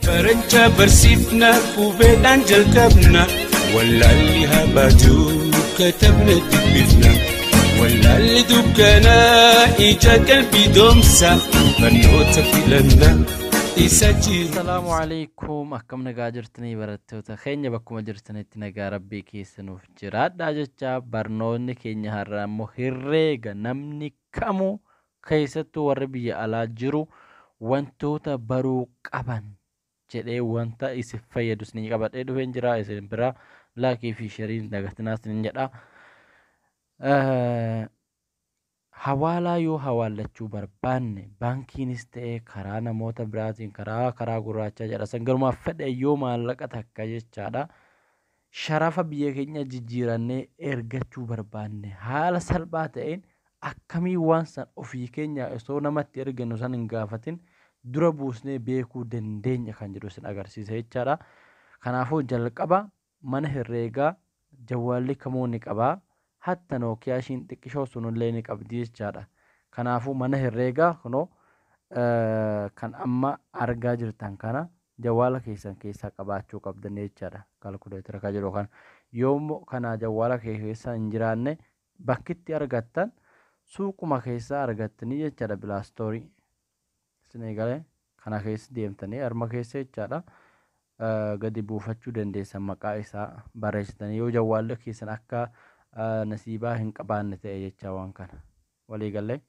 Barachaa barsiifna, qubeedhaan jalqabna. Wallaalli habaatu, katabna dubbifna. Wallaalli dukkanaa ija qalbii doomsa, barnoota filanna isa jiru. Assalaamu alaikum, akkam nagaa jirtanii barattoota keenya? Bakkuma jirtanitti nagaa rabbii keessa nuuf jiraadhaa jecha, barnoonni keenya har'aa immoo herreega namni kamuu, keessattuu warri biyya alaa jiru, wantoota baruu qaban jedhee wanta isin fayyadu isin qabadhee dhufeen jira. Isin bira like fi share dagatinaas isin jedha. Hawaalaa yoo hawaallachuu barbaanne, baankiinis ta'ee karaa namoota biraatiin, karaa gurraachaa jedha san, garumaaf fedhe yoo maallaqa takka jechaadha. Sharafa biyya keenya jijjiirannee ergachuu barbaanne, haala salphaa ta'een akkamii waan san ofii keenya osoo namatti erginu san hin gaafatin dura buusnee beekuu dandeenya kan jedhu isin agarsiisa jechaadha. Kanaafuu jalqaba mana herreegaa jawwaalli kamuu ni qabaa. Hatta Nookiyaa ishiin xiqqishoo sunillee ni qabdi jechaadha. Kanaafuu mana herreegaa kunoo kan amma argaa jirtan kana jawwaala keessan keessaa qabaachuu qabdan jechaadha. Calculator kan jedhu kana. Yoommoo kana jawwaala kee keessa hin jiraanne, bakkitti argattan suuquma keessaa argattanii jechaadha, Play Store. Isin eegalee kana keessa deemtanii harma keessa jechaadha. Gadi buufachuu dandeessan maqaa isaa barreessitanii, yoo jawwaalli keessan akka nasiibaa hin qabaanne ta'e jecha waan kana waliigallee.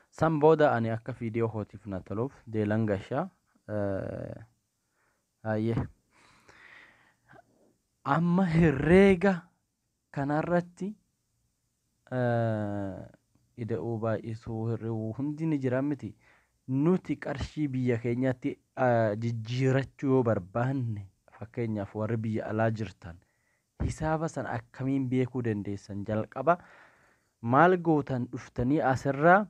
San booda ani akka viidiyoo kootiif na toluuf deelan gashaa. Hayyee. Amma herreega kanarratti ida'uu, baay'isuu, hir'uu hundi ni jira miti. Nuti qarshii biyya keenyatti jijjiirachuu yoo barbaanne, fakkeenyaaf warri biyya alaa jirtan, hisaaba sana akkamiin beekuu dandeessan? Jalqaba maal gootan? Dhuftanii asirraa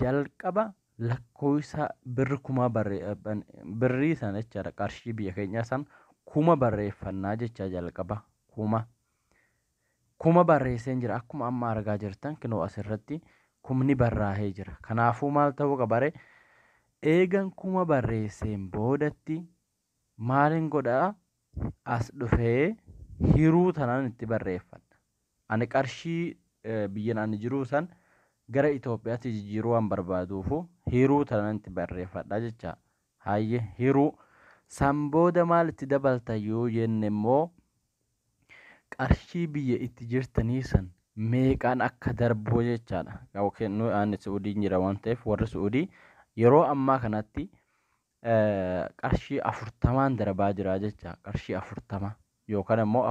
jalqaba lakkoofsa birri 1000 birrii sana jechaadha, qarshii biyya keenyaa san 1000 barreeffannaa jecha. Jalqaba 1000 barreesseen jira. Akkuma amma argaa jirtan kinoo asirratti kumni barraa'ee jira. Kanaafuu maal ta'uu qaba ree? Eegan 1000 barreesseen boodatti maalin godhaa? As dhufee hiruu tanaan itti barreeffadha. Ani qarshii biyyan ani jiru san gara Itoophiyaatti jijjiiruu waan barbaaduufu hiruu tanaan itti barreeffadha jecha. Hayyee, hiruu san booda maal itti dabalta yoo jenne immoo, qarshii biyya itti jirtanii san meeqaan akka darbu jechaadha. Yookiin ani Suudiin jira waan ta'eef, warri Suudii yeroo ammaa kanatti qarshii 40n darbaa jira jecha. Qarshii 40 yookaan immoo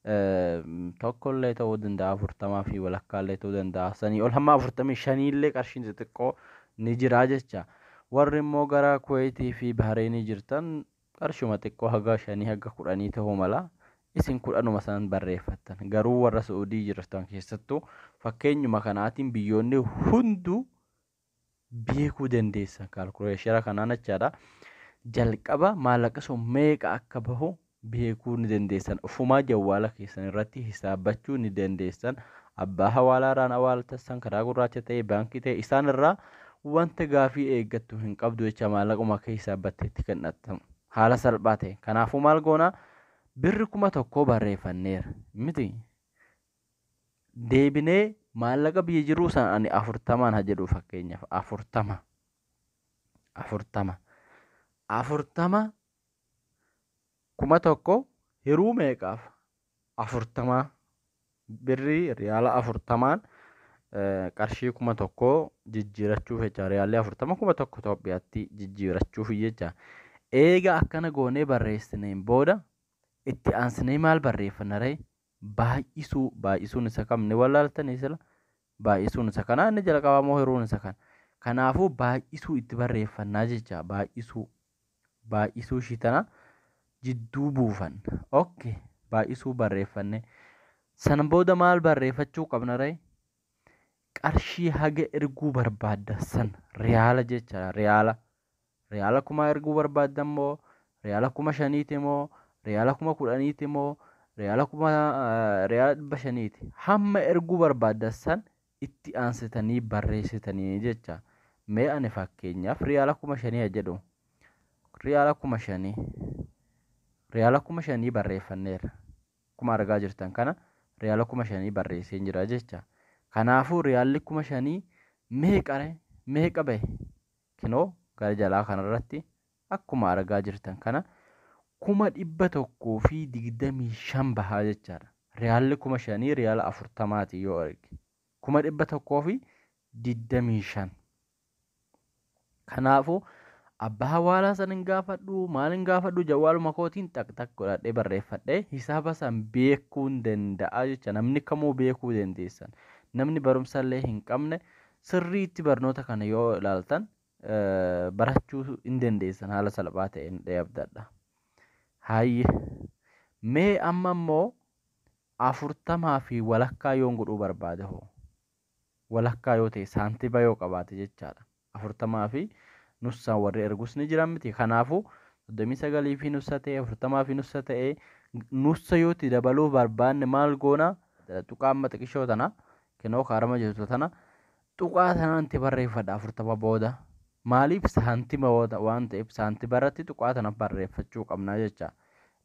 41llee ta'uu danda'a, 40 fi walakkaallee ta'uu danda'a. Sanii ol hamma 45llee qarshiin xixiqqoo ni jira jecha. Warri immoo gara Kuweetii fi Bahareenii jirtan qarshuma xiqqoo haga 5 haga 10 ta'uu mala. Isin 10uma san barreeffattan. Garuu warra Suudii jirtan keessattuu fakkeenyuma kanaatiin biyyoonni hunduu beekuu dandeessan calculator kanaan jechaadha. Jalqaba maallaqa sun meeqa akka bahu beekuu ni dandeessan. Ofumaa jawwaala keessan irratti hisaabbachuu ni dandeessan. Abbaa hawaalaarraan awwaaltassan, karaa gurraacha ta'e, baankii ta'e, isaan irraa wanta gaafii eeggattu hin qabdu jecha, maallaquma kee hisaabbatteetti kennatta haala salphaa ta'e. Kanaafuu maal goona? Birri 1000 barreeffanneera miti. Deebinee maallaqa biyya jiruu san ani 40n haa jedhu fakkeenyaaf, 40, 40, 40, 1000 hiruu meeqaaf? 40. Birrii riyaala 40n qarshii 1000 jijjiirachuuf jecha, riyaalli 40 1000 Itoophiyaatti jijjiirachuuf jecha. Eega akkana goonee barreessineen booda itti aansinee maal barreeffanna ree? Baay'isuu. Baay'isuun isa kam ni wallaaltanii sila? Baay'isuun isa kana inni jalqabaa moo hiruun isa kana? Kanaafuu baay'isuu itti barreeffannaa jecha. Baay'isuu, baay'isuu ishii tana jidduu buufanna. Okay, baay'isuu barreeffanne. Sana booda maal barreeffachuu qabna ree? Qarshii haga erguu barbaadda san riyaala jechaadha. Riyaala 1000 erguu barbaadda immoo, riyaala 5000ti moo, riyaala 10,000ti moo, riyaala 1000, riyaala 500ti, hamma erguu barbaadda san itti aansitanii barreessitanii jecha. Mee ani fakkeenyaaf riyaala 5000 haa jedhu. Riyaala 5,000. Riyaala 5,000 barreeffanneerra. Akkuma argaa jirtan kana riyaala 5,000 barreessee jira jecha. Kanaafuu riyaalli 5,000 meeqa meeqa bahe? Kinoo gara jalaa kanarratti akkuma argaa jirtan kana 125,000 bahaa jechaadha. Riyaalli 5,000 riyaala 40ti yoo arge. 125,000. Kanaafuu abbaa hawaalaa san hin gaafadhu, maal hin gaafadhu, jawwaaluma kootiin xaq xaq godhadhee barreeffadhee hisaaba san beekuu hin danda'a jecha. Namni kamuu beekuu dandeessan. Namni barumsa illee hin qabne sirriitti barnoota kana yoo ilaaltan barachuu hin dandeessan haala salphaa ta'een abdadha. Haayye mee amma immoo 40.5 yoon godhuu barbaade hoo, walakkaa yoo ta'e saantiba yoo qabaate jechaadha. 40.5 warri ergus ni jiran miti. Kanaafuu 39.5 ta'e, 40.5 ta'e, nussa yoo itti dabaluu barbaanne maal goona? Tuqaa amma xiqishoo tana kinoo kaarama jirtu tana tuqaa tanaan itti barreeffadha 40 booda. Maaliif? Saantima waan ta'eef saantiba irratti tuqaa tana barreeffachuu qabna jecha.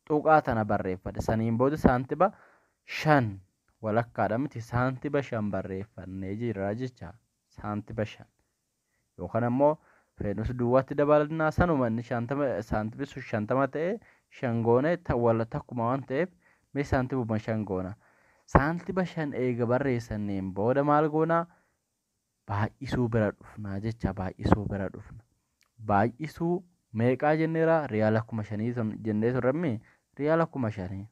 Tuqaa tana barreeffadha. Saniin booda saantiba 5 walakkaadha miti, saantiba 5 barreeffannee jirra jecha. Saantiba 5. Yookaan ammoo feenus duwwaatti dabalannaa sanuma inni 50, saantibi sun 50 ta'e 5 goone wala takkuma waan ta'eef mee saantibuma 5 goona. Saantiba 5 eega barreessanneen booda maal goona? Baay'isuu bira dhufna jecha. Baay'isuu bira dhufna. Baay'isuu meeqaa jenneera? Riyaala 5,000 jennee turre. Riyaala 5,000.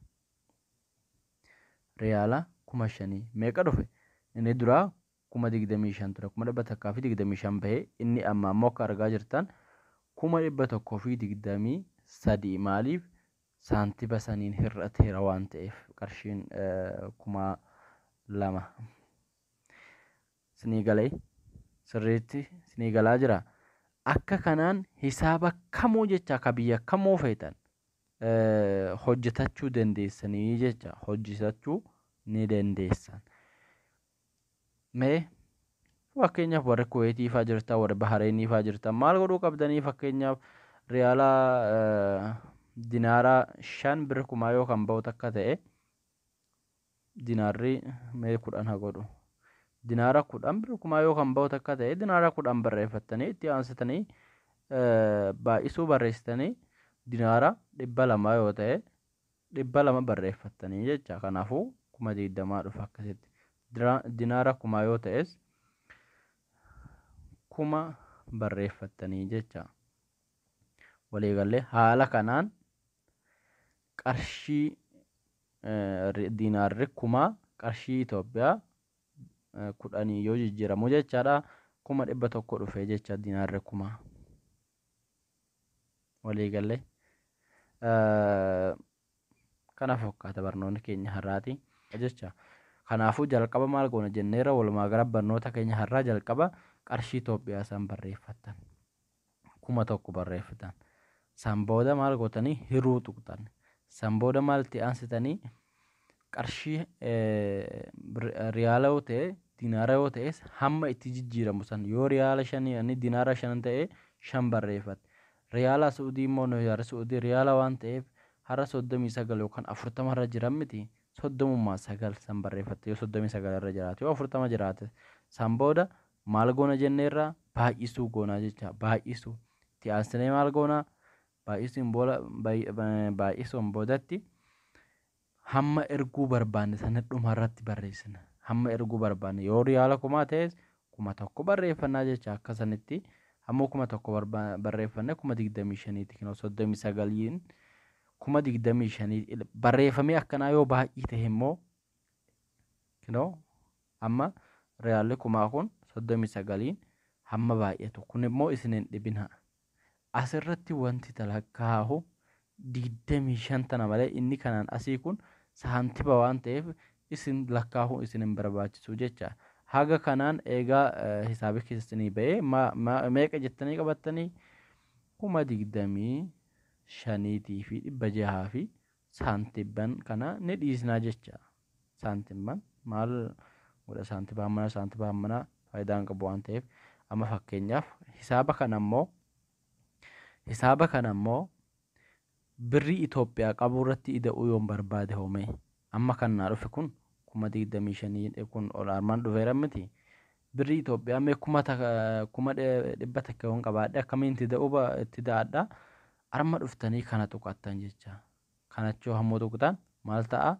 Riyaala 5,000 meeqa dhufe? Inni duraa 25,000 ture. 125,000 bahee inni amma ammoo akka argaa jirtan 123,000. Maaliif? Saantiba saniin hir'ateera waan ta'eef qarshiin 2,000. Sinii galee sirriitti sinii galaa jira. Akka kanaan hisaaba kamuu jecha akka biyya kamuu feetan hojjetachuu dandeessanii jecha, hojjetachuu ni dandeessan. Mee fakkeenyaaf warri Kuweetii fa'aa jirtan, warri Bahareenii fa'aa jirtan maal godhuu qabdanii? Fakkeenyaaf riyaala dinaara 5 birri kumaa yoo kan ba'u takka ta'e, dinaarri mee 10 haa godhu. Dinaara 10 birri kumaa yoo kan ba'u takka ta'e, dinaara 10 barreeffattanii itti aansitanii baay'isuu barreessitanii dinaara 200 yoo ta'e 200 barreeffattanii jecha. Kanaafuu 20,000 dhufa akkasitti. Dinaara 1,000 yoo ta'es 1,000 barreeffattanii jecha. Waliigallee haala kanaan qarshii dinaarri 1,000 qarshii Itoophiyaa 10 yoo jijjiiramu jechaadha. 100,000 dhufee jecha dinaarri 1,000. Waliigallee kana fakkaata barnoonni keenya har'aati jecha. Kanaafuu jalqaba maal goona jenneera? Walumaa gala barnoota keenya har'aa jalqaba qarshii Itoophiyaa san barreeffattan. 1,000 barreeffatan. San booda maal gootanii? Hiruu tuqxan. San booda maal itti aansitanii? Qarshii riyaala yoo ta'e, dinaara yoo ta'es hamma itti jijjiiramu san, yoo riyaala 5 dinaara 5 ta'e 5 barreeffatte. Riyaala Suudii immoo riyaala Suudii riyaala waan ta'eef har'a 39 yookaan 40 irra jiran miti, 39 san barreeffatte yoo 39 irra jiraate, yoo 40 jiraate. San booda maal goona jenneerra? Baay'isuu goonaa jecha. Baay'isuu itti aansinee maal goona? Baay'isuun boodatti hamma erguu barbaanne sana dhuma irratti barreessina. Hamma erguu barbaanne yoo riyaala 1,000 ta'es 1,000 barreeffannaa jecha. Akka sanitti hamma 1,000 barreeffanne 25,000ti. Kinoo 39 25,000 barreeffamee akkanaa yoo baay'ee ta'e immoo kinoo amma riyaalli 1,000 kun 39 hamma baay'atu kun immoo isin hin dhibina. Asirratti wanti talakkaa'u 25 tana malee inni kanaan asii kun saantiba waan ta'eef isin lakkaa'uu isin hin barbaachisu jecha. Haga kanaan eegaa hisaabii keessanii ba'ee meeqa jettanii qabattanii? 25,600 fi saantibban kana ni dhiisnaa jecha. Saantibban maal godha? Saantiba hammana, saantiba hammana faayidaa hin qabu waan ta'eef. Amma fakkeenyaaf hisaaba kana immoo Hisaaba kana immoo birrii Itoophiyaa qabu irratti ida'uu yoon barbaade hoomee amma kan naa dhufe kun 25,000 kun ol armaan dhufeera miti. Birrii Itoophiyaa mee 100,000 yoon qabaadhe akkamiin itti ida'uu itti da'adha. Arma dhuftanii kana tuqattan jecha. Kanachoo hammoo tuqxan maal ta'a?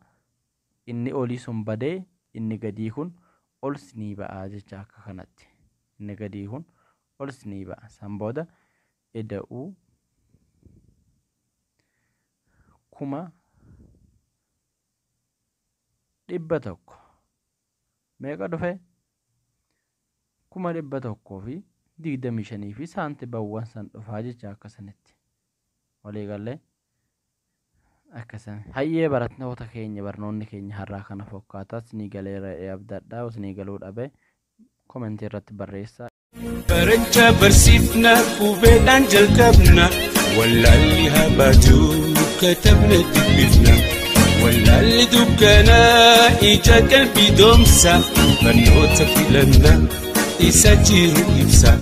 Inni olii sun badee inni gadii kun ol sinii ba'a jecha akka kanatti. Inni gadii kun ol sinii ba'a. San booda ida'uu 100,000 meeqa dhufe? 125,000 fi saantibaawwan san dhufaa jecha akka sanitti. Walii gallee akkasan. Hayyee barattoota keenya barnoonni keenya har'aa kana fakkaata. Isinii galeera abdadhaa. Isinii galuu dhabe komentii irratti barreessaa. Barachaa barsiifna qubeedhaan jalqabna wallaalli habaatuu katabna dubbifna wallaalli dukkanaa ija qalbii doomsa barnoota filanna isa jiru ibsa.